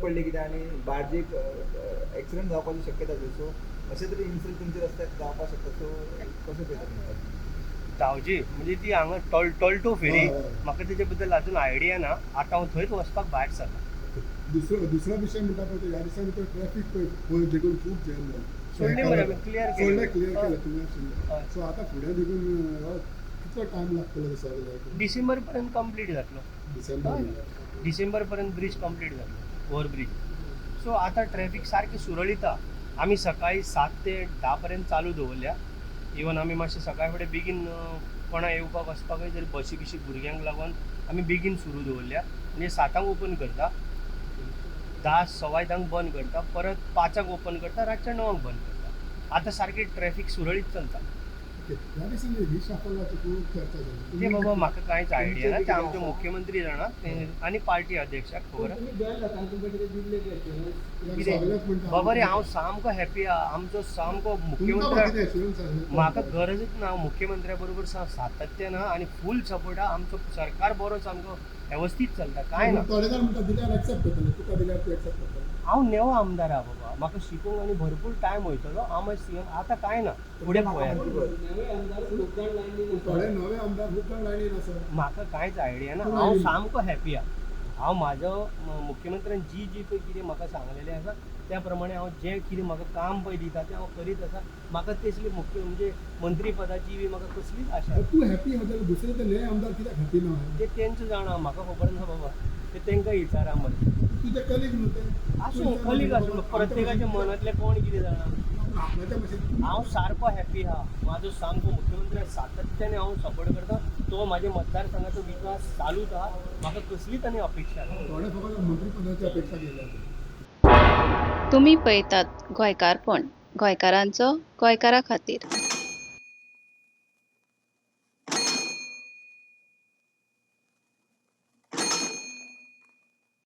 पडली कितें आनी बार्जीक एक्सिडंट जावपाची शक्यता आसा. सो अशे तरी इन्सिडंट तुमच्या रस्त्यार जावपाक शकता. सो कशें पळयता तुमी? धावजी म्हणजे ती हांगा टोल टोल्टो फेरी. हय, हय. म्हाका तेजे बद्दल अजून आयडिया ना. आतां हांव थंयच वचपाक भायर सरला. दुसरो दुसरो विशय म्हणटा पळय तो ह्या दिसांनी पळय ट्रॅफिक पळय पयर देखून खूब जॅम जालें. सोडलें मरे आमी, clear केलें. सोडलें, क्लियर केलें तुमी आशिल्लें. हय. सो आतां फुडें देखून कितलो टायम लागतलो ते सगळें? डिसेंबर पर्यंत कंप्लीट जातलो. डिसेंबर? हय. डिसेंबर पर्यंत ब्रीज कंप्लीट जातलो, ओवर ब्रीज. सो आतां ट्रॅफिक सारकें सुरळीत आहा. आमी सकाळी 7 ते 10 पर्यंत चालू दवरल्या. इवन आमी मातशें सकाळ फुडें बेगीन कोणा येवपाक वचपाकय जर बशी बिशी भुरग्यांक लागून आमी बेगीन सुरू दवरल्या. म्हणजे 7 ओपन करता, 10 10:15 बंद करता, परत 5 ओपन करता, रातच्या 9 बंद करता. आतां सारकें ट्रॅफिक सुरळीत चलता. ओके, ह्या दिसांनी रिशाफलाची खूब चर्चा जाली. ते बाबा म्हाका कांयच आयडिया ना. ते कितें आमचे आसा? मुख्यमंत्री जाणा ते आनी पार्टी अध्यक्षाक खबर आहा. तुम्ही जॉईन जाता तुमकां कितें दिल्ले assurance? कितें? सगळेच म्हणटा. बाबा रे, हांव सामको हॅपी आहा. आमचो सामको तुमकां मुख्यमंत्री कितें एश्युरन्स आसलें? म्हाका गरजच ना. मुख्यमंत्र्या बरोबर सातत्यान आहा आनी फूल सपोर्ट आहा. आमचो सरकार बरो, सामको वेवस्थीत चलता, कांय ना. थोडे जाण म्हणटा दिल्यार एक्सेप्ट करतले, तुका दिल्यार तूं एक्सेप्ट करतले. हांव नेवो आमदार आहा बाबा, म्हाका शिकूंक आनी भरपूर टायम वयतलो. हांव मागीर सीएम. आतां कांय ना, फुडें पळोवया. नवे आमदार खूब जाण लायनीन आसा. थोडे नवे आमदार खूब जाण लायनीन आसा. म्हाका कांयच आयडिया ना. तूं हांव लायनीन. सामको हॅपी आहा. हांव म्हाजो मुख्यमंत्र्यान जी जी पळय कितें म्हाका सांगलेलें आसा त्या प्रमाणे हांव जें कितें म्हाका काम पळय दिता तें हांव करीत आसा. म्हाका तसली मुख्य म्हणजे मंत्रीपदाची बी म्हाका कसलीच आशा ना. तूं हॅपी आहा जाल्यार दुसरे ते नवे आमदार कित्याक हॅपी ना? ते तेंच जाणा, म्हाका खबर ना बाबा. ते तेंकां विचारा मरे. तुजे कलीग न्हू ते. आसूं, कलीग आसूं, प्रत्येकाच्या मनांतलें कोण कितें जाणा. आपल्याच्या भशेन. हांव सारको हॅपी आहा. म्हाजो सामको मुख्यमंत्री सातत्याने हांव सपोर्ट करता. तो म्हाज्या मतदारसंघाचो विकास चालूच आहा. म्हाका कसलीच आनी अपेक्षा ना. थोडे फकत मंत्रीपदाची अपेक्षा केल्या. तुमी पळयतात गोंयकारपण, गोंयकारांचो गोंयकारा खातीर.